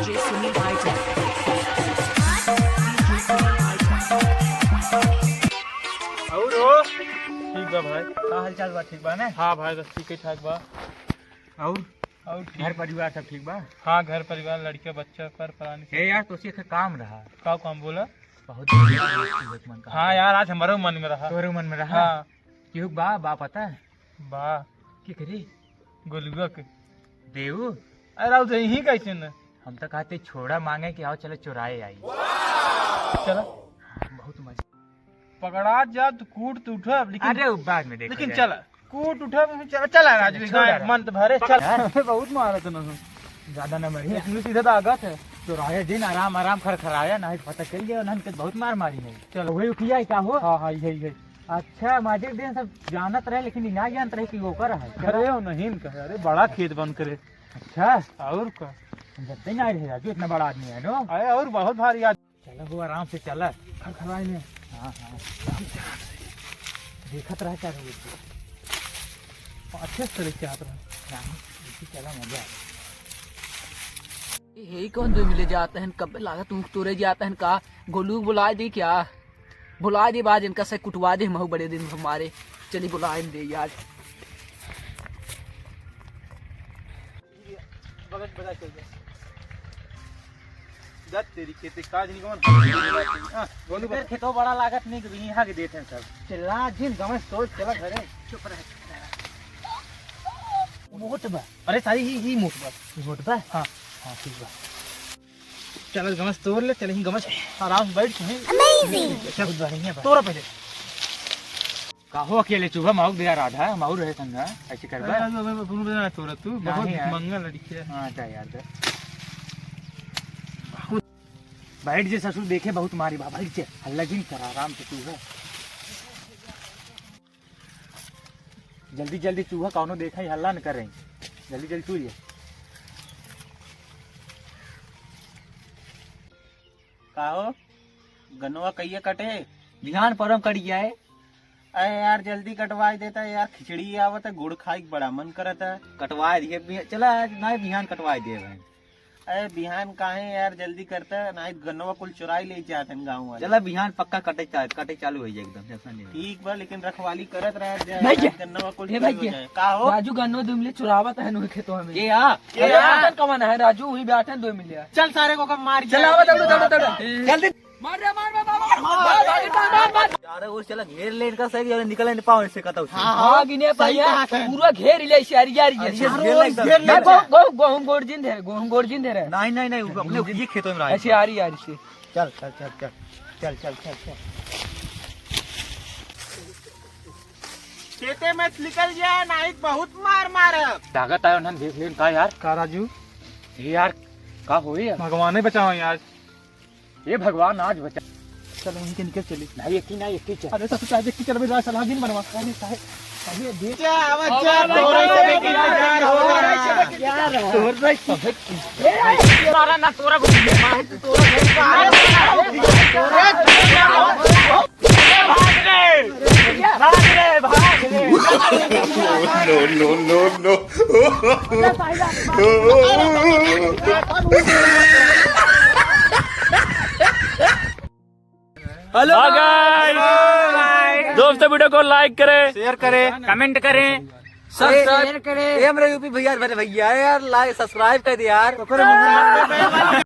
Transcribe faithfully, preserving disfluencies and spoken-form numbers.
और हो? ठीक बा भाई। का हाल चाल बा? ठीक बा ने? हाँ भाई, बस ठीक ही ठाक बा। और? और ठीक। घर परिवार सब ठीक बा? हाँ, घर परिवार, लड़के, बच्चा, पर प्राणी सब। ए यार, तोसे एक काम रहा। का काम बोला? बहुत दिन से दोस्ती होत मन का। हाँ यार, आज हमरो मन में रहा। तोरो मन में रहा? हाँ। केहू बा, बा पता? बा। के करी? गोलुआ के। देऊ? अरे, राउत यहीं कैसे न? हम तो कहते छोड़ा मांगे कि आओ चलो चोराए आई। चला। बहुत मजा। पकड़ा जा तो कूट तो उठब, लेकिन अरे, वो बाद में देखा लेकिन जाए। चला, कूट उठब, चला, चला राजू, छोड़ा गाय रहा। मन तो भरे, चल। यार। बहुत मारा था ना। ज्यादा ना मारी। इतनी सीधा तो आगा थे। चोराए दिन आराम, आराम खरखराया, ना पता चल गया, ना इनके बहुत मार मारी है। चल। वही उठिया है का हो? हाँ, हाँ, यही है। अच्छा, माजिक दिन सब जानत रहे, लेकिन ई ना जानत रहे कि ओकर है। अरे, वो नहीं इनका है। अरे, बड़ा खेत बन करे। अच्छा। और का? हम जब तक ना रहे राजू, इतना बड़ा आदमी है नो। अरे, और बहुत भारी आदमी। चला हो, आराम से चला। खरखराए ने। हाँ, हाँ। देखत रहा चारों ओर से। अच्छे से चले चाहत रहा। हाँ, इसी चला मजा आ। ए, हे कौन दो मिले जाते हैं? कब लागत ऊँख तोरे जाते हैं का? गोलू बुलाए दे क्या? बुलाए दे, बाज इनका से कुटवा दे, महू बड़े दिन हमारे। चली बुलाए दे यार। बगल बजा चल जा। जा तेरी खेते काज नहीं कौन? हाँ, बोलू तेरे बता। खेतो बड़ा लागत नहीं कि यहाँ के देते हैं सब। चिल्ला जिन गमस तो चला घरे। चुप रह। मोट बा। अरे सारी ही, ही मोट बा। मोट बा? हाँ। हाँ, ठीक बा। चल गमस तोड़ ले, चल ही गमस आराम से बैठ के। Amazing। बहुत बढ़िया बा। तोड़ा पहले। काहो अकेले चुभा माउक दिया राधा, माउर रहे संगा, ऐसे करबा? अरे, अरे, अरे, अरे, अरे, तोरा तू, बहुत नहीं यार। मंगा लड़की है। हाँ, जा यार, जा। बैठ जे ससुर, देखे बहुत मारी बा, बैठ जे, हल्ला जिन कर, आराम से तू है। जल्दी, जल्दी चूहा कौनो देखा ही हल्ला न करे, जल्दी, जल्दी चूहा। काहो, गन्नवा कहिया कटे? बिहान परम कट जाए। अरे यार, जल्दी कटवाई देता यार, खिचड़ी आवत है, गुड़ खाई के बड़ा मन करत है। कटवाई दिए, बि-, चला आज ना बिहान कटवाई दिए भाई। अरे बिहान काहे यार, जल्दी करता, ना गन्नवा कुल चुराई ले जात हैं गाँव वाले। चला बिहान पक्का कटे चा-, कटे चालू हो जाए एकदम, tension नहीं। ठीक बा, लेकिन रखवाली करत रह जाए, भैया। गन्नवा कुल ए चोरी हो भैया। जाए। का हो? राजू गन्नो दो मिले चुरावत है नु खेतवा में। के आ? अरे के आ? आतन कवन है राजू, वही बैठन दो मिले। चल सारे को कब मार चल, आवा, दौड़ो, दौड़ो, दौड़ो। जल्दी। मार रे, मार, मार, मार, मार, मार, मार, मार। यार, वो चला घेर ले इनका सही, यार, निकल नहीं पाओ इससे, कतौ से। हाँ, हाँ, गिने सही पाइया, कहा था। पूरा घेर ले, इसे अरिया, अरिया, अरे, इसे। घेर ले, घेर ले। गहूँ, गहूँ, गहूँ गोड़ जिन धरे, गहूँ गोड़ जिन धरे। नहीं, नहीं, नहीं, वो अपने ये खेतों में रहा है। ऐसे आ रही, आ रही से। चल, चल, चल, चल। चल, चल, चल, चल। खेते में निकल जाए, नहीं बहुत मार मारब। लागत आयो नन देख लेन का यार? का राजू? ये यार, का होई यार? भगवान ही बचाओ यार। ये भगवान आज बचा। चल, वहीं के निकल चली। नहीं, एक ही ना, एक ही चल। अरे, तो तू चाहे देख के चल, मेरा सलाह दिन बनवा। अरे, चाहे, चाहे देख। जा, आवा, जा, तोरा से बेटी इंतजार हो रहा। यार, तोरा से मारा ना, तोरा को मार, तू तोरा भाग रे, भाग रे, भाग रे। No, no, no, no। Hello guys। दोस्तों, video को like करें, share करें, comment करें, subscribe करें। ये हमारे यूपी भैया, अरे भैया यार, like, subscribe कर दे यार।